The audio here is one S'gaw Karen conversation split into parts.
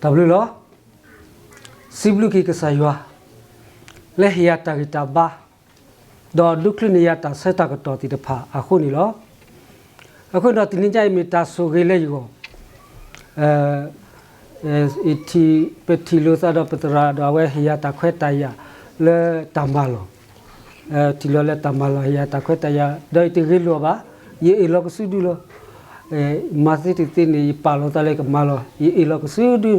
တၢ်ဘျုးလီၤ. စံးဘျုးက့ၤကစၢ်ယွၤ လၢဟ့ၣ်ယၤတၢ်ဂံၢ်တၢ်ဘါ ဒီးဒုးချုးန့ၢ်ယၤတၢ်ဆၢတၢ်ကတီၢ်သ့ၣ်တဖၣ်အဃိန့ၣ်လီၤ. အဃိဒီးတနံၤညါအံၤမ့ၢ်တၢ်ဆိၣ်ဂ့ၤလၢယဂီၢ်, ပထံၣ်လိာ်သးဒီးပသရၣ်ဒီးအဝဲဟ့ၣ်ယၤတၢ်ခွဲးတၢ်ယာ်လၢတၢ်မၤလီၢ်, ထံၣ်လိာ်လၢတၢ်မၤလီၢ် ဟ့ၣ်ယၤတၢ်ခွဲးတၢ်ယာ် ဒီးယတဂ့ၤလိာ်ဘၣ်, ယအ့ၣ်လီၤကစုဒုလီၤ. မၤသ့တသ့န့ၣ် ယပာ်လီၤသးလၢကမၤလီၤ ယအ့ၣ်လီၤကစုဒု,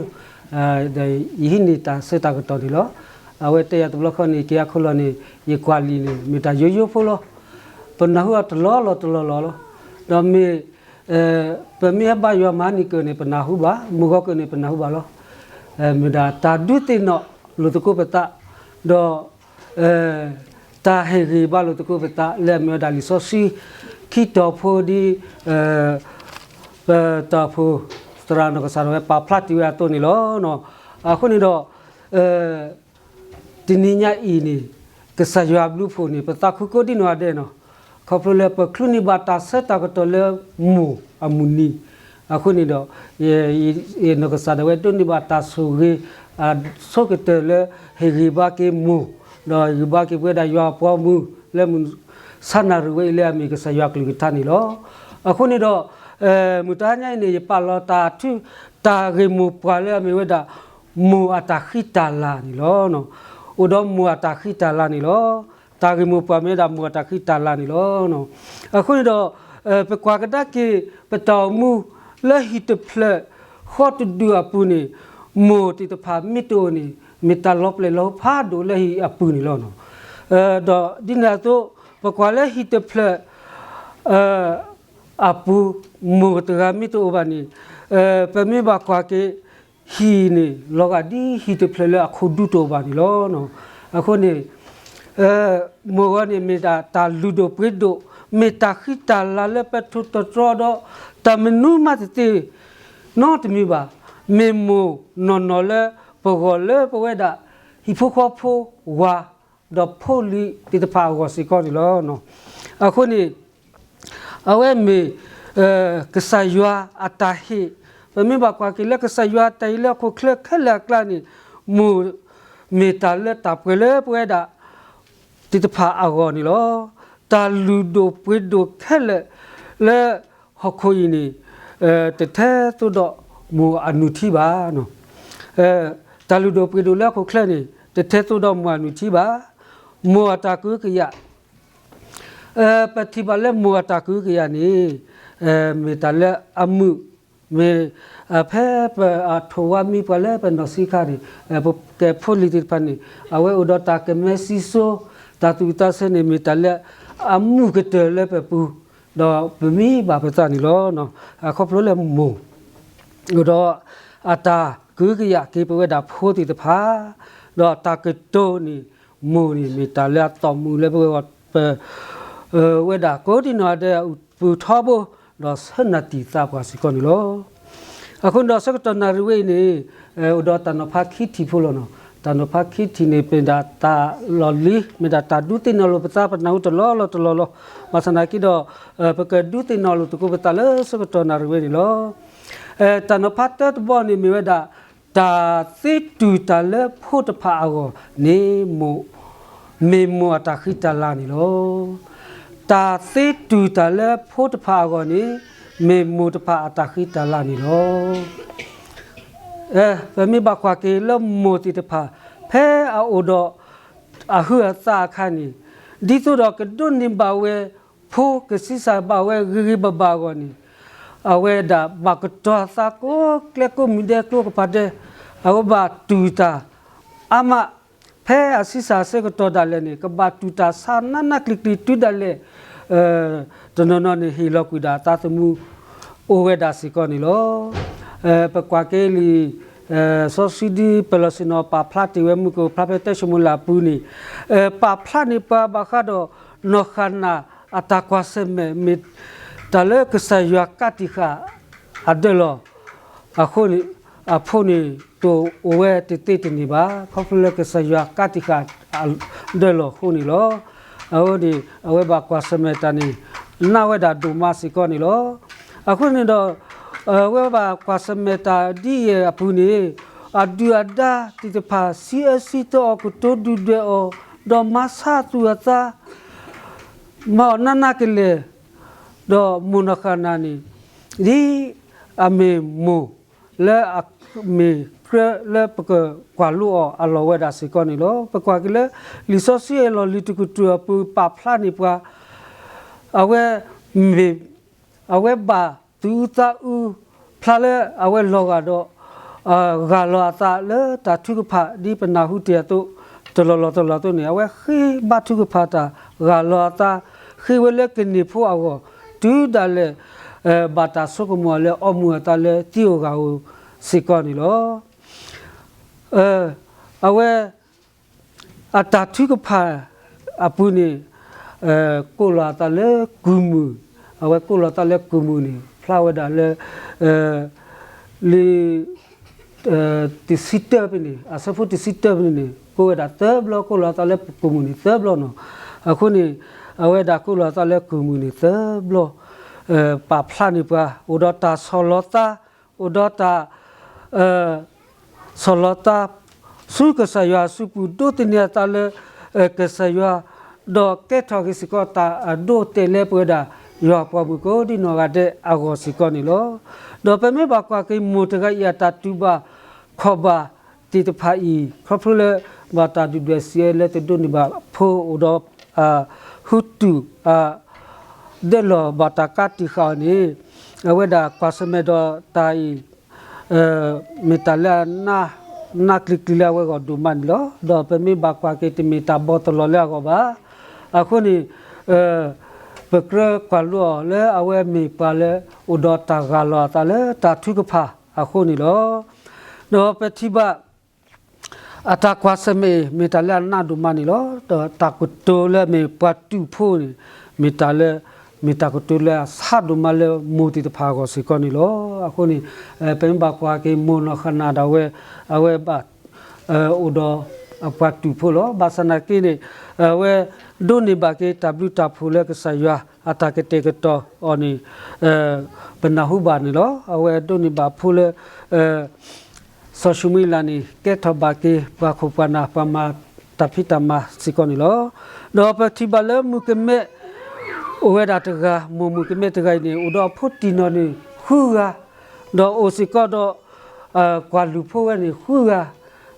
ဒီးယဟံးန့ၢ်တၢ်ဆၢတၢ်ကတီၢ်န့ၣ်လီၤ. အဝဲတဲယၤတဘျီဃီန့ၣ် က့ၤအခိၣ်လီၢ်န့ၣ် ယကွၢ်လံာ်န့ၣ် မ့ၢ်တၢ်ယိယိဖိလီၤ. ပနၢ်ဟူအတလီၢ်လီၢ်တလီၢ်လီၢ်လီၤ. ဒီးမ့ၢ် ပမ့ၢ်ဟဲဘါယွၤမၤနံၤကၢၢ်န့ၣ် ပနၢ်ဟူဘၣ်, မုၢ်ဂီၤကၢၢ်န့ၣ် ပနၢ်ဟူဘၣ်လီၤ. မ့ၢ်ဒၣ်တၢ်ဒုးသ့ၣ်နီၣ်လိာ်သကိးပသး, ဒီး တၢ်ဟ့ၣ်ဂံၢ်ဘါလိာ်သကိးပသး လၢအမ့ၢ်ဝဲဒၣ်လံာ်စီဆှံ ခံတီၤဖိဒ် ပတီၢ်ဖှိၣ် သရၣ်နီၢ်ကစၢ်ဒၣ်ဝဲပာ်ဖျါတ့ၢ်ဝဲအသိးန့ၣ်လီၤ. အဃိန့ၣ်ဒီး တနံၤညါအံၤန့ၣ် ကစၢ်ယွၤဘျုးဖှိၣ်န့ၣ် ပသးခုကိးဒံနီၢ်ဂၤဒဲးနီၤ, ခီဖျိလၢပချုးန့ၢ်ဘၣ်တၢ်ဆၢတၢ်ကတီၢ်လၢမိၢ်အမုၢ်နံၤ, အဃိန့ၣ်ဒီး နီၢ်ကစၢ်ဒၣ်ဝဲဒိးန့ၢ်ဘၣ်တၢ်ဆိၣ်ဂ့ၤ အဆိကတၢၢ်လၢ ဟ့ၣ်ဂံၢ်ဘါက့ၤမိၢ်, ဒီးဟ့ၣ်ဂံၢ်ဘါက့ၤပဝဲဒၣ်ယွၤအပှၤဂီၢ်မုၢ် လၢမုၢ်ဆါနၣ်ရံၣ်ဝဲအံၤလၢအမ့ၢ်ကစၢ်ယွၤကလုၢ်ကထါန့ၣ်လီၤ. အဃိန့ၣ်ဒီး မုၢ်တဟါညါအံၤန့ၣ် ယပာ်လီၤတၢ်ထု တၢ်ဂ့ၢ်မိၢ်ပှၢ်လၢအမ့ၢ်ဝဲဒၣ် မိၢ်အတၢ်ဃံတၢ်လၤန့ၣ်လီၤ. အိၣ်ဒီးမိၢ်အတၢ်ဃံတၢ်လၤန့ၣ်လီၤ. တၢ်ဂ့ၢ်မိၢ်ပှၢ်မ့ၢ်ဝဲဒၣ်မိၢ်အတၢ်ဃံတၢ်လၤန့ၣ်လီၤ. အဃိန့ၣ်ဒီး ပကွၢ်ကဒါက့ၤ ပတၢ်အိၣ်မူလၢဟံၣ်တဖျၢၣ် ဃီတဒူၣ်အပူၤန့ၣ် မိၢ်သ့ၣ်တဖၣ်မ့ၢ်တအိၣ်န့ၣ် မ့ၢ်တၢ်လီၤပျဲၢ်လီၤဖးဒိၣ်လၢဟံၣ်အပူၤန့ၣ်လီၤ. ဒီးဒ်န့ၣ်အသိး ပကွၢ်လၢဟံၣ်တဖျၢၣ် အပူၤ မိၢ်တဂၤမ့ၢ်တအိၣ်ဘၣ်န့ၣ် ပမ့ၢ်ဘၣ်ကွၢ်က့ၤ ဟံၣ်န့ၣ် လီၤဂာ်ဒ်ဟံၣ်တဖျၢၣ်လၢအခိၣ်ဒူတအိၣ်ဘၣ်န့ၣ်လီၤ. အဃိန့ၣ် မိၢ်ဂီၤန့ၣ်မ့ၢ်ဒၣ်တၢ်လုၢ်ဒိၣ်ပှ့ၤဒိၣ်, မ့ၢ်တၢ်ဃံတၢ်လၤလၢပထိၣ်သတြီဒီး တၢ်မနုၤမးတသ့နီတမံၤဘၣ်. မ့ၢ်မိၢ်နီၢ်နီၢ်လၢပဂီၢ်လၢပဝဲဒၣ် ဟံၣ်ဖိဃီဖိဝၤ ဒီးဖိလံၤသ့ၣ်တဖၣ်အဂီၢ်စ့ၢ်ကီးန့ၣ်လီၤ. အဃိန့ၣ် အဝဲမ့ၢ် ကစၢ်ယွၤအတၢ်ဟ့ၣ်, ပမ့ၢ်ဘၣ်ကွၢ်က့ၤလၢကစၢ်ယွၤတၢ်ဟ့ၣ်လၢဟီၣ်ခိၣ်ချၢခဲလၢာ်အကျါန့ၣ် မိၢ်မ့ၢ်တၢ်လၢတၢ်ပှဲၤလၢပဝဲဒၣ်သ့ၣ်တဖၣ်အဂီၢ်န့ၣ်လီၤ. တၢ်လုၢ်ဒိၣ်ပှ့ၤဒိၣ်ခဲလၢာ်လၢဟီၣ်ခိၣ်အံၤန့ၣ် တထဲသိးဒီးမိၢ်အနုၢ်ထံဘၣ်. တၢ်လုၢ်ဒိၣ်ပှ့ၤဒိၣ်လၢဟီၣ်ခိၣ်ချၢန့ၣ် တထဲသိးဒီးမိၢ်အနုၢ်ထံဘၣ်. မိၢ်အတၢ်ကဟုကယာ် ပထံၣ်ဘၣ်လၢမိၢ်အတၢ်ကဟုကယာ်န့ၣ် မ့ၢ်တၢ်လၢအမုာ်, မ့ၢ် ဖဲပအထိၣ်ဝါမံပှၤလၢပနီၢ်ဆံးခါန့ၣ် ပကဲဖိလံၤသ့ၣ်တဖၣ်န့ၣ် အဝဲအိၣ်ဒီးတၢ်ကမဲစံစိ တၢ်သူၣ်ဝံၣ်သးဆၢန့ၣ် မ့ၢ်တၢ်လၢအမုာ်ကတၢၢ်လၢပပူၤ, ဒီးပမံဘၣ်ပသးန့ၣ်လီၤ. အခီဖျိလၢမိၢ် အိၣ်ဒီးအတၢ်ကဟုကယာ်က့ၤပဝဲဒၣ်ဖိသ့ၣ်တဖၣ်, ဒီးတၢ်ကတိၤန့ၣ် မိၢ်န့ၣ် မ့ၢ်တၢ်လၢအသီၣ်မုာ်လၢပဝဲ ပဝဲဒၣ်ကိးဒံနီၢ်ဂၤဒဲးအပူၤထီဘိ, ဒီးဆၢနၢ်တံာ်သးပှၤစ့ၢ်ကီးန့ၣ်လီၤ. အဃိန့ၣ်ဒီးဆၢကတီၢ်နၣ်ရံၣ်ဝဲအံၤန့ၣ် အိၣ်ဒီးတၢ်နီၤဖးခံထံၣ်ဖိလီၤနီၤ. တၢ်နီၤဖးခံထံၣ်န့ၣ် မ့ၢ်ဒၣ်တၢ်လီၢ်လံၤ မ့ၢ်ဒၣ်တၢ်ဒုးသ့ၣ်နီၣ်လိာ်ပသး ပနၢ်ဟူတလီၢ်လီၢ်တလီၢ်လီၤ. ဘၣ်ဆၣ်သနာ်က့ဒီး ပကဒုးသ့ၣ်နီၣ်လိာ်သကိးပသးလၢဆၢကတီၢ်နၣ်ရံၣ်ဝဲန့ၣ်လီၤ. တၢ်နီၤဖးတၢတဘီန့ၣ်မ့ၢ်ဝဲဒၣ် တၢ်သ့တူၢ်တၢ်လၢဖိတဖၣ်အဂီၢ်န့ၣ် မ့ၢ်မိၢ်အတၢ်ဃံတၢ်လၤန့ၣ်လီၤ. တၢ်သ့တူၢ်တၢ်လၢဖိတဖၣ်အဂီၢ်န့ၣ် မ့ၢ်မိၢ်တဖၣ်အတၢ်ဃံတၢ်လၤန့ၣ်လီၤ. ပမ့ၢ်ဘၣ်ကွၢ်က့ၤလၢမိၢ်သ့ၣ်တဖၣ် ဖဲအအိၣ်ဒီးအဟုးအသးအခါန့ၣ် ဒ်သိးဒီးကဒိးန့ၢ်ဘၣ်ဝဲ ဖိကဆံးစၢ်ဘၣ်ဝဲဂ့ၤဂ့ၤဘၣ်ဘၣ်အဂီၢ်န့ၣ် အဝဲဒၣ်ဘၣ်ကတီၤသးကိးကျဲကိးမံၤဒဲးကျိကပၤဒဲး, အဝဲဘၣ်တူၢ်တၢ်အါမး, ဖဲအဆံးစၢ်အဆၢကတီၢ်ဒၣ်လဲာ်န့ၣ် ကဘၣ်တူၢ်တၢ်ဆါနးနးကျံၤကျံၤတုၤဒၣ်လဲာ် တနီၤနီၤန့ၣ် ဟ့ၣ်လီၤကွံာ်ဒၣ်အသးသမူ အိၣ်ဝဲဒၣ်စ့ၢ်ကီးန့ၣ်လီၤ. ပကွၢ်က့ၤလံာ် စီဆှံဒ်ပလီၢ်ဆ့ၣ်နီၤပာ်ဖျါတ့ၢ်ဝဲမုၢ်ကအိၣ်ဖျါဖဲတၢၡမူၤအ့လးအပူၤန့ၣ် ပာ်ဖျါန့ၢ်ပှၤဘၣ်ဃးဒီး နီၢ်ဃၣ်နၢ်အတၢ်ကွၢ်ဆၢၣ်မဲာ် မ့ၢ်တၢ်လၢကစၢ်ယွၤကးတံာ်ဃာ်အဒၢးလီၤ အဃိန့ၣ် အဖိန့ၣ် တအိၣ်ဝဲတသ့တန့ၢ်ဘၣ်. ခီဖျိလၢကစၢ်ယွၤကးတံာ်ဃာ်အဒၢးလီၤအဃိန့ၣ်လီၤ. အဝဲန့ၣ် အဝဲဘၣ်ကွၢ်ဆၢၣ်မဲာ်တၢ်န့ၣ် နးဝဲဒၣ်ဒိၣ်မးစ့ၢ်ကီးန့ၣ်လီၤ. အဃိန့ၣ်ဒီး အဝဲဘၣ်ကွၢ်ဆၢၣ်မဲာ်တၢ်ဒ်အံၤအပူၤန့ၣ် အဒုၣ်အဒါသ့ၣ်တဖၣ် ဆံးအၢဆံးတၢအီၤ ကတိၤဒုၣ်ဒွဲၣ်အီၤ, ဒီးမၤဆါသူၣ်အသး မၤအီၤနးနးကလဲာ်, ဒီးမိၢ်နီၢ်ဃၣ်နၢ်န့ၣ် ဒ်အမ့ၢ်မိၢ်လၢအမ့ၢ်ကြၢးလၢပကကွၢ်လိအီၤအလီၢ်ဝဲဒၣ်စ့ၢ်ကီးန့ၣ်လီၤ. ပကွၢ်က့ၤလၢ လံာ်စီဆှံအလီၢ်လံၤတကတြူၢ်အပူၤ ပာ်ဖျါန့ၢ်ပှၤ အဝဲမ့ၢ် အဝဲဘၣ်သူၣ်အုးသးအုး ဖျါလၢအဝဲလီၤဂာ်ဒီး ဂၢ်လီၤအသးလၢတၢ်ထုကဖၣ် ဒ်ပနၢ်ဟူတ့ၢ်အသိး တလီၢ်လီၢ်တလီၢ်အသိးန့ၣ် အဝဲဃ့ဘါထုကဖၣ်တၢ် ဂၢ်လီၤအသး ဃ့ဝဲလၢကန့ၢ်ဖိအဂီၢ် တုၤဒၣ်လဲာ် ဘၣ်တၢ်ဆိကမိၣ်အီၤလၢ အီမူၤအသးလၢသံဧိၤဂၤဧိၤစ့ၢ်ကီးန့ၣ်လီၤ. အဝဲ အတၢ်ထုကဖၣ်အပူၤန့ၣ် ကိးလီၤအသးလၢကုၢ်မုၢ်, အဝဲကိးလီၤသးလၢကုၢ်မုၢ်န့ၣ် ဖျါဝဲဒၣ်လၢ လံာ် တဆံတၢဖဲန့ၣ် အဆၢဖိတဆံတၢဖဲန့ၣ်န့ၣ် ကိးဝဲဒၣ်သၢဘျီ ကိးလီၤသးလၢကုၢ်မုၢ်န့ၣ်သၢဘျီနီၤ. အဃိန့ၣ် အဝဲဒၣ်ကိးလီၤသးလၢကုၢ်မုၢ်န့ၣ်သၢဘျီ ပာ်ဖျါန့ၢ်ပှၤ အိၣ်ဒီးတၢ်ဆီၣ်လီၤသး အိၣ်ဒီးတၢ် ဆီၣ်လီၤသး ဆူကစၢ်ယွၤအစုပူၤ ဒိးသန့ၤအသးလၢ ကစၢ်ယွၤ ဒီးကဲထီၣ်က့ၤစ့ၢ်ကီးတၢ်အဒိအတဲာ်လၢပဝဲဒၣ် ယွၤပှၤမုၣ်ကိးဒံနီၢ်ဂၤဒဲးအဂီၢ်စ့ၢ်ကီးန့ၣ်လီၤ. ဒီးပမ့ၢ်ဘၣ်ကွၢ်က့ၤမိၢ်တဂၤအံၤ အတၢ်တူၢ်ဘၣ်ခီၣ်ဘၣ်သ့ၣ်တဖၣ်အံၤ ခီဖျိလၢ ဘၣ်တၢ်ဒုၣ်ဒွဲၣ်စံးအၢလၢတဒိးန့ၢ်ဘၣ်ဖိအိၣ်ဒီး ဟုတူၢ် ဒဲးလီၤဘၣ်တၢ်ကးတံာ်ဃာ်အီၤန့ၣ် အဝဲဒၣ်ကွၢ်ဆၢၣ်မဲာ်ဒီးတၢ်အံၤ မ့ၢ်တၢ်လၢအနး နးကျံၤကျံၤလၢအဝဲအဂီၢ်ဒိၣ်မးန့ၣ်လီၤ. ဒီးပမ့ၢ်ဘၣ်ကွၢ်က့ၤတမ့ၢ်တၢ်ဘီတလီၤလၢအဂီၢ်ဘၣ်. အဃိန့ၣ် ပကြၢးကွၢ်လိအီၤလၢအဝဲမ့ၢ်ပှၤလၢအိၣ်ဒီးတၢ်ဂၢ်လီၤအသးလၢတၢ်ထုကဖၣ်အဃိန့ၣ်လီၤ. ဒီးပထံၣ်ဘၣ် အတၢ်ကွၢ်ဆၢၣ်မဲာ်အံၤ မ့ၢ်တၢ်လၢအနးဒိၣ်မးန့ၣ်လီၤ. ဒီးတၢ်ကတိၤလၢအမ့ၢ်ပှၤတူၢ်ဖိန့ၣ် မ့ၢ်တၢ်လၢ မ့ၢ်တၢ်ကတိၤလၢအဆါဒိၣ်မးလၢမိၢ်သ့ၣ်တဖၣ်အဂီၢ်စ့ၢ်ကီးန့ၣ်လီၤ. အဃိန့ၣ် ပမ့ၢ်ဘၣ်ကွၢ်က့ၤမိၢ်နီၢ်ဃၣ်နၢ်ဒၣ်ဝဲ အဝဲဘၣ် အိၣ်ဒီးအပှၤတူၢ်ဖိလီၤ. ဘၣ်ဆၣ်နာ်က့န့ၣ် အဝဲဒိးန့ၢ်ဘၣ်က့ၤတၢ်ဘျုးတၢ်ဖှိၣ်လၢကစၢ်ယွၤအတၢ်ကတဲာ်ကတီၤအီၤန့ၣ် ပနၢ်ဟူဘၣ်န့ၣ်လီၤ. အဝဲဒိးန့ၢ်ဘၣ်ဖိလၢ စီၤၡမူၤအ့လးန့ၣ် ကဲထီၣ်ဘၣ်က့ၤပှၤခိၣ်ပှၤနၢ် ပှၤမၤတၢ်ဖံးတၢ်မၤစ့ၢ်ကီးန့ၣ်လီၤ. ဒီးပထံၣ်ဘၣ်လၢမုၣ်ကမဲ အိၣ်ဝဲဒၣ်တဂၤ မိၢ်မုၣ်ကမဲတဂၤအံၤန့ၣ် အိၣ်ဒီးအဖိတံၢ်နီၢ်န့ၣ်ဃုဂၤ, ဒီးအိၣ်စ့ၢ်ကီးဒီး ကွၢ်လုၢ်ဖိဝဲန့ၣ်ဃုဂၤ,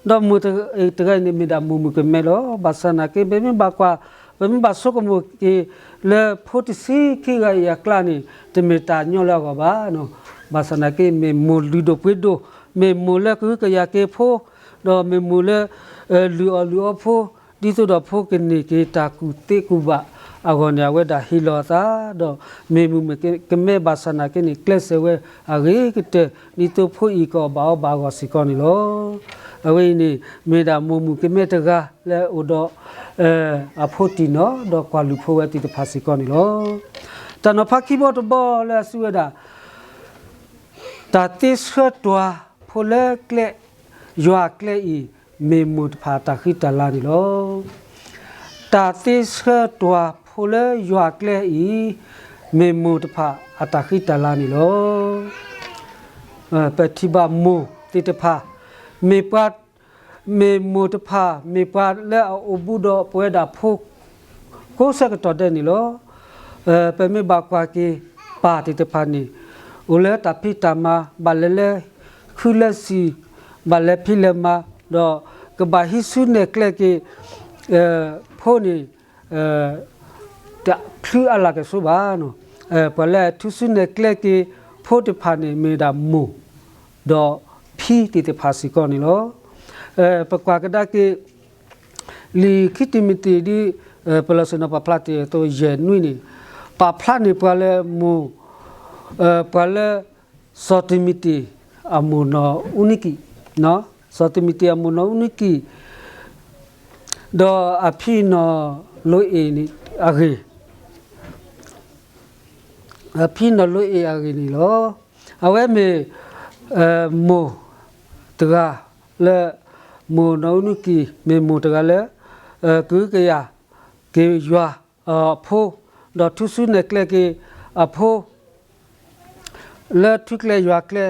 ဒီးမိၢ်တဂၤအံၤန့ၣ် မ့ၢ်ဒၣ်မိၢ်မုၣ်ကမဲလီၤ. ဘၣ်ဆၣ်နာ်က့ ပမ့ၢ်ဘၣ်ကွၢ် ပမ့ၢ်ဘၣ်ဆိကမိၣ်က့ၤလၢဖိတဆံခံဂၤအံၤအကျါန့ၣ် တမ့ၢ်တၢ်ညီလၢအဂီၢ်ဘၣ်. ဘၣ်ဆၣ်နာ်က့ မ့ၢ်မိၢ်လုၢ်ဒိၣ်ပှ့ၤဒိၣ်, မ့ၢ်မိၢ်လၢကဟုကယာ်က့ၤဖိ, ဒီးမ့ၢ်မိၢ်လၢ လုၢ်အီၣ်လုၢ်အီဖိ, ဒ်သိးဒီးဖိကန့ၢ်က့ၤတၢ်ကူၣ်သ့ကူၣ်ဘၣ်အဂီၢ်န့ၣ် အဝဲဒၣ်ဟ့ၣ်လီၤအသး, ဒီးမ့ၢ်မုၣ်ကမဲဘၣ်ဆၣ်နာ်က့န့ၣ် ကျဲးစၢးဝဲအဂ့ၤကတၢၢ် ဒ်သိးဖိအံၤကအီၣ်ဘၣ်အီဘၣ်အဂီၢ်စ့ၢ်ကီးန့ၣ်လီၤ. အဝဲအံၤန့ၣ် မ့ၢ်ဒၣ်မိၢ်မုၣ်ကမဲတဂၤလၢအိၣ်ဒီး အဖိတံၢ်နီၢ် ဒီးကွၢ်လုၢ်ဖိဝဲသ့ၣ်တဖၣ်စ့ၢ်ကီးန့ၣ်လီၤ. တၢ်နီၤဖးခံဘီတဘီလၢအစံးဝဲဒၣ် တၢ်သ့ဆှၢတွၤဖိလၢကျဲ ယွၤအကျဲအံၤ မ့ၢ်မိၢ်တဖၣ်အတၢ်ဃံတၢ်လၤန့ၣ်လီၤ. တၢ်သ့ဆှၢတွၤဖိလၢယွၤအကျဲအံၤ မ့ၢ်မိၢ်တဖၣ်အတၢ်ဃံတၢ်လၤန့ၣ်လီၤ. ပထံၣ်ဘၣ်မိၢ်သ့ၣ်တဖၣ် မ့ၢ်ပှၤ မ့ၢ်မိၢ်တဖၣ် မ့ၢ်ပှၤလၢအအိၣ်ဘူးဒီးပဝဲဒၣ်ဖိ ကိးဆၢကတီၢ်ဒဲးန့ၣ်လီၤ. ပမ့ၢ်ဘၣ်ကွၢ်က့ၤပၢ်သ့ၣ်တဖၣ်န့ၣ် အိၣ်လၢတၢ်ဖံးတၢ်မၤ ဘၣ်လဲၤလၢခုလၢစံာ် ဘၣ်လဲၤဖံးလဲၤမၤ ဒီးကဘၣ်ဟံးစုနဲၣ်ကျဲက့ၤ ဖိန့ၣ် တချုးအါလၢ်ကဆိဘၣ်. ပှၤလၢအထူစုနဲၣ်ကျဲက့ၤဖိတဖၣ်န့ၣ် မ့ၢ်ဒၣ်မိၢ် ဒီးဖံသ့ၣ်တဖၣ်စ့ၢ်ကီးန့ၣ်လီၤ. ပကွၢ်ကဒါက့ၤ လံာ်ခံတံၤမသ့းဒ် ပလီၢ်ဆ့ၣ်နီၤပာ်ဖျါတ့ၢ်အသိး ယဲၢ်နွံန့ၣ် ပာ်ဖျါန့ၢ်ပှၤလၢမိၢ် ပှၤလၢ စီၤတံၤမသ့း အမိၢ်နီၢ်အူနံကံၣ်, စီၤတံၤမသ့းအမိၢ်နီၢ်အူနံကံၣ် ဒီးအဖံနီၢ်လိအ့ၣ်န့ၣ်အဂ့ၢ် အဖံနီၢ်လိအ့ၣ်အဂ့ၢ်န့ၣ်လီၤ. အဝဲမ့ၢ် မိၢ်တဂၤလၢ မိၢ်နီၢ်အူနံကံၣ် မ့ၢ်မိၢ်တဂၤလၢ ကဟုကယာ်က့ၤယွၤအဖိ ဒီးထူစုနဲၣ်ကျဲက့ၤအဖိ လၢထူကျဲယွၤကျဲ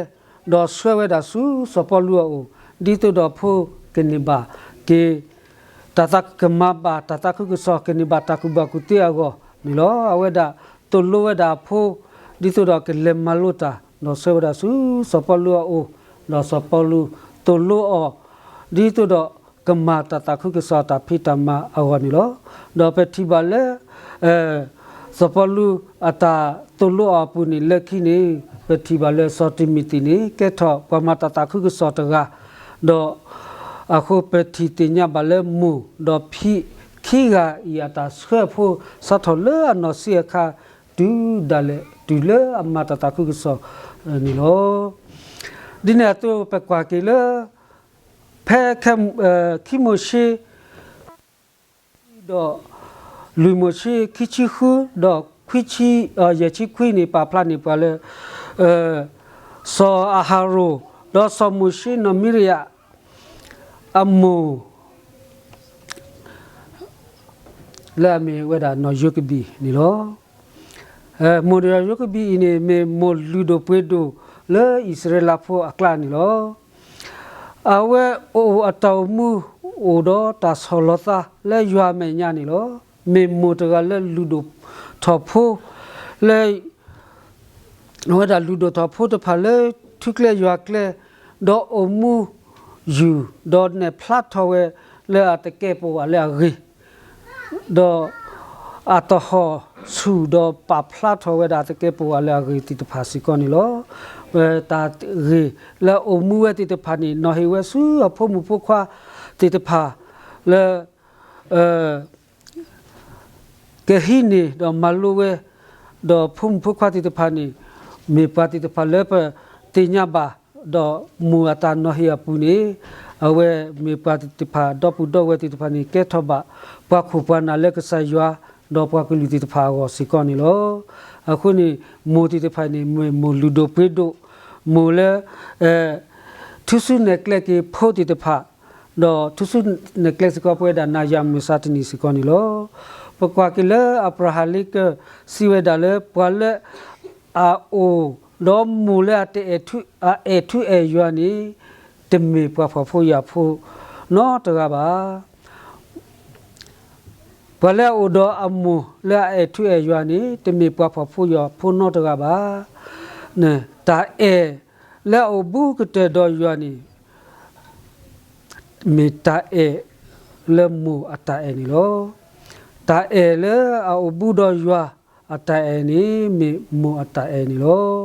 ဒီးဆှၢဝဲဒၣ်ဆူစီၤပီလူးအအိၣ် ဒ်သိးဒီးဖိကန့ၢ်ဘၣ်က့ၤ တၢ်သးကမၤဘၣ်တၢ်သးခုကစီၣ် ကန့ၢ်ဘၣ်တၢ်ကူၣ်ဘၣ်ကူၣ်သ့အဂီၢ်န့ၣ်လီၤ. အဝဲဒၣ်သိၣ်လိဝဲဒၣ်အဖိ ဒ်သိးဒီးကလဲၤမၤလိတၢ် ဒီးဆှၢဝဲဒၣ်ဆူစီၤပီလူးအအိၣ်, ဒီးစီၤပီလူးသိၣ်လိအီၤ ဒ်သိးဒီးကမၤတၢ်သးခုကစီၣ်တၢ်ဖံးတၢ်မၤအဂီၢ်န့ၣ်လီၤ. ဒီးပထံၣ်ဘၣ်လၢ စီၤပီလူးအတၢ်သိၣ်လိအီၤအပူၤန့ၣ် လၢခံန့ၣ် ပထံၣ်ဘၣ်လၢစီၤတံၤမသံးန့ၣ် ကဲထီၣ်ပှၤမၤတၢ်သးခုကစီၣ်တဂၤ, ဒီးအဃိပထံၣ်သ့ၣ်ညါဘၣ်လၢမိၢ်ဒီးဖံခံဂၤအံၤအတၢ်ဆှၢအဖိ စးထီၣ်လၢအနီၢ်ဆံးအခါ တုၤဒၣ်လဲာ် တုၤလၢအမၤတၢ်သးခုကစီၣ်န့ၣ်လီၤ. ဒ်န့ၣ်အသိးပကွၢ်က့ၤလၢ ဖဲ ခံမိၤၡ့ ဒီး လွံၢ်မိၤၡ့ ခံဆံဃု ဒီး ယဲၢ်ဆံခွံန့ၣ် ပာ်ဖျါန့ၢ်ပှၤလၢ စီၤအၤဟရိၣ် ဒီးစီၤမိၤၡ့နီၢ်မံရယၤ အမိၢ် လၢအမ့ၢ်ဝဲဒၣ်နီၢ်ယိၤကဘံၣ်န့ၣ်လီၤ. မိၢ်နီၢ်ယိၤကဘံၣ်အံၤန့ၣ် မ့ၢ်မိၢ်လုၢ်ဒိၣ်ပှ့ၤဒိၣ်လၢအံၣ်စရ့လးဖိအကျါန့ၣ်လီၤ. အဝဲအိၣ်အတၢ်အိၣ်မူ အိၣ်ဒီးတၢ်ဆီၣ်လီၤသးလၢယွၤအမဲာ်ညါန့ၣ်လီၤ. မ့ၢ်မိၢ်တဂၤလၢလုၢ်ဒိၣ်ထီၣ်ဖိ လၢ အဝဲဒၣ်လုၢ်ဒိၣ်ထီၣ်ဖိတဖၣ်လၢထူကျဲယွၤကျဲ ဒီးအိၣ်မူယုၢ် ဒီးနဲၣ်ဖျါထီၣ်ဝဲလၢအသကဲးပဝးလၢအဂ့ၤ ဒီးအသဟီၣ်ဆူၣ် ဒီးပာ်ဖျါထီၣ်ဝဲဒၣ်အသကဲးပဝးလၢအဂ့ၤသ့ၣ်တဖၣ်စ့ၢ်ကီးန့ၣ်လီၤ. ဝဲတၢ်ဂ့ၢ်လၢအအိၣ်မူဝဲသ့ၣ်တဖၣ်န့ၣ် နီၤဟ့ၣ်ဝဲဆူအဖိမုၣ်ဖိခွါသ့ၣ်တဖၣ်လၢ ကဟံးန့ၢ်ဒီးမၤလိဝဲ, ဒီးဖိမုၣ်ဖိခွါသ့ၣ်တဖၣ်န့ၣ် မ့ၢ်ပှၤသ့ၣ်တဖၣ်လၢပသ့ၣ်ညါဘၣ်, ဒီးမိၢ်အတၢ်နီၤဟ့ၣ်အပူၤန့ၣ် အဝဲမ့ၢ်ပှၤသ့ၣ်တဖၣ် ဒီပုၢ်ဒီဝဲၢ်သ့ၣ်တဖၣ်န့ၣ် ကဲထီၣ်ဘၣ်ပှၤခိၣ်ပှၤနၢ်လၢကစၢ်ယွၤ ဒီးပှၤကလုာ်သ့ၣ်တဖၣ်အဂီၢ်စ့ၢ်ကီးန့ၣ်လီၤ. အဃိန့ၣ် မိၢ်သ့ၣ်တဖၣ်န့ၣ် မ့ၢ်မိၢ်လုၢ်ဒိၣ်ပှ့ၤဒိၣ်, မိၢ်လၢ ထူၣ်စုနဲၣ်ကျဲက့ၤဖိသ့ၣ်တဖၣ်, ဒီးထူၣ်စုနဲၣ်ကျဲစ့ၢ်ကီး ပဝဲဒၣ်နၤယၤမုၢ်မဆါတနံၤစ့ၢ်ကီးန့ၣ်လီၤ. ပကွၢ်က့ၤလၢအၤဘြၤဟၣ်လံကၢၢ် စံးဝဲဒၣ်လၢ ပှၤလၢအအိၣ်ဒီးမိၢ်လၢအတအဲၣ်ထူၣ်အဲၣ်ယွၤန့ၣ် တမ့ၢ်ပှၤဖှီၣ်ဖိယာ်ဖိနီတဂၤဘၣ်. ပှၤလၢအအိၣ်ဒီးအမိၢ်လၢအအဲၣ်ထူၣ်အဲၣ်ယွၤန့ၣ် တမ့ၢ်ပှၤဖှီၣ်ဖိယာ်ဖိနီတဂၤဘၣ်. တၢ်အဲၣ်လၢအအိၣ်ဘူးကတၢၢ်ဒီးယွၤန့ၣ် မ့ၢ်တၢ်အဲၣ်လၢမိၢ်အတၢ်အဲၣ်န့ၣ်လီၤ. တၢ်အဲၣ်လၢအအိၣ်ဘူးဒီးယွၤအတၢ်အဲၣ်န့ၣ် မ့ၢ်မိၢ်အတၢ်အဲၣ်န့ၣ်လီၤ.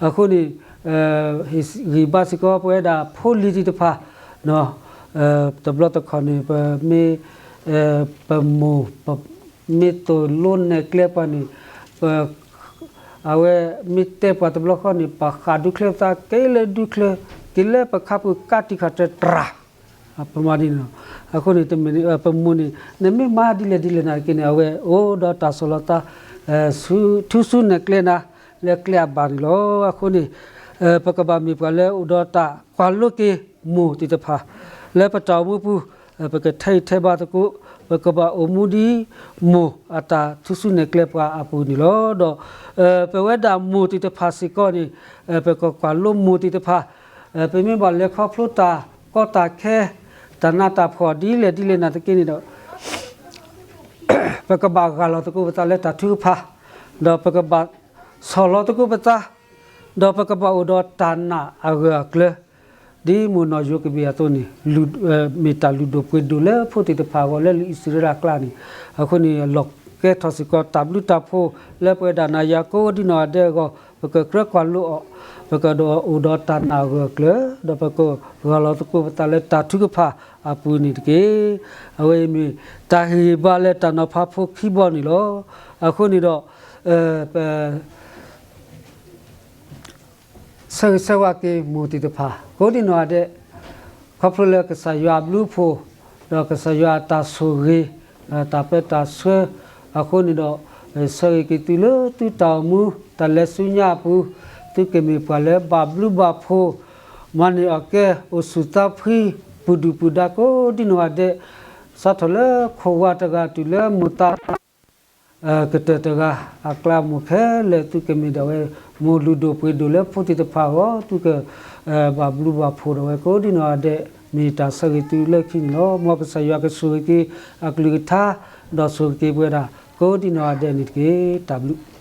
အဃိန့ၣ် ဟ့ၣ်ဂံၢ်ဘါစ့ၢ်ကီးပဝဲဒၣ်ဖိလံၤသ့ၣ်တဖၣ် တဘျီတခီၣ်န့ၣ် ပမ့ၢ် ပမိၢ် မ့ၢ်သိၣ်လိနဲၣ်ကျဲပှၤန့ၣ် အဝဲမ့ၢ်တဲပှၤတဘျီဃီန့ၣ် ပဃၣ်ဒူချၢသး က့ၤလၢဒူချၢ က့ၤလၢပခါပူၤ ကးတံာ်ဃာ်တြၢ်တြၢ် ပမၤဒ်န့ၣ်လီၤ. အဃိန့ၣ် တမ့ၢ်ပမိၢ်န့ၣ် နမ့ၢ်မၤဒ်လဲၣ်ဒ်လဲၣ်နာ်က့န့ၣ် အဝဲအိၣ်ဒီးတၢ်ဆီၣ်လီၤသး ထူၣ်စုနဲၣ်ကျဲနၤ လၢကျဲအဘၣ်န့ၣ်လီၤ. အဃိန့ၣ် ပကဘၣ်မ့ၢ်ပှၤလၢအိၣ်ဒီးတၢ်ကွၢ်လိက့ၤမိၢ်သ့ၣ်တဖၣ် လၢပတၢ်အိၣ်မူပူၤ ပကထဲးအံၤထဲးဘါသကိး ပကဘၣ်အိၣ်မူဒ်မိၢ်အတၢ်ထူၣ်စုနဲၣ်ကျဲပှၤအပူၤန့ၣ်လီၤ. ဒီးပဝဲဒၣ်မိၢ်သ့ၣ်တဖၣ်စ့ၢ်ကီးန့ၣ် ပကကွၢ်လိမိၢ်သ့ၣ်တဖၣ် ပမ့ၢ်ဘၣ်လဲၤခီဖျိတၢ်ကီတၢ်ခဲ တၢ်နးတၢ်ဖှီၣ်ဒ်လဲၣ်ဒ်လဲၣ်နာ်သက့န့ၣ်ဒီး ပကဘၣ်ဂၢ်လီၤသကိးပသးလၢတၢ်ထုကဖၣ်, ဒီးပကဘၣ်ဆီၣ်လီၤသကိးပသး, ဒီးပကဘၣ်အိၣ်ဒီးတၢ်နာ်အဂၢၢ်အကျၢၤ, ဒ်မိၢ်နီၢ်ယိၤကဘ့ၣ်အသိးန့ၣ် မ့ၢ်တၢ်လုၢ်ဒိၣ်ပှ့ၤဒိၣ်လၢဖိသ့ၣ်တဖၣ်အဂီၢ်လၢလၢအံၣ်စရ့လးအကျါန့ၣ်, အဃိန့ၣ် လီၤကဲထီၣ်စ့ၢ်ကီးတၢ်ဘျုးတၢ်ဖှိၣ်လၢပဝဲဒၣ်နၤယၤကိးဒ်နီၢ်ဂၤဒဲးအဂီၢ်, ပကကြၢးကွၢ်လိအီၤ, ပကအိၣ်ဒီးတၢ်နာ်အဂၢၢ်အကျၢၤ, ဒီးပကဂၢ်လီၤသကိးပသးလၢတၢ်ထုကဖၣ်အပူၤန့ၣ်တက့ၢ်. အဝဲအံၤမ့ၢ်တၢ်ဟ့ၣ်ဂံၢ်ဘါလၢတၢ်နီၤဖးဖိခံဘီန့ၣ်လီၤ. အဃိန့ၣ်ဒီး ပ ဆၢဂ့ၤဆၢဝါက့ၤမိၢ်သ့ၣ်တဖၣ် ကိးဒ်နီၢ်ဂၤဒဲး, ခီဖျိလၢကစၢ်ယွၤအဘျုးအဖှိၣ်, ဒီးကစၢ်ယွၤအတၢ်ဆိၣ်ဂ့ၤ, ဒီးတၢ်ပၢတၢ်ဆှၢ, အဃိန့ၣ်ဒီး ဆၢဂ့ၤက့ၤသုလၢသုတၢ်အိၣ်မူ တၢ်လဲၤဆူညါအပူၤ, သုကမ့ၢ်ပှၤလၢဘၣ်ဘျုးဘၣ်ဖှိၣ်, မၤန့ၢ်အီၣ်ကဲ အိၣ်ဆူၣ်သးဖှံ, ပူၤဒုၣ်ပူၤဒါကိးဒ်နီၢ်ဂၤဒဲး, စးထီၣ်လၢခိၣ်ဝါတဂၤတုၤလၢမိၢ်သး ကတၢၢ်တဂၤအကျါ မိၢ်ခဲလၢာ်သုကမ့ၢ်ဒၣ်ဝဲ မိၢ်လုၢ်ဒိၣ်ပှ့ၤဒိၣ်လၢဖိသ့ၣ်တဖၣ်အဂီၢ် သုကဘၣ်ဘျုးဘၣ်ဖှိၣ်ဒၣ်ဝဲကိးဒံနီၢ်ဂၤဒဲး, မ့ၢ်တၢ်ဆၢဂ့ၤသုလၢခံန့ၣ်လီၤ. မ်ကစၢ်ယွၤကဆိၣ်ဂ့ၤက့ၤအကလုၢ်ကထါ ဒီးဆိၣ်ဂ့ၤက့ၤပဝဲဒၣ်ကိးဒံနီၢ်ဂၤဒဲးန့ၣ်တက့ၢ်. တၢ်ဘျုး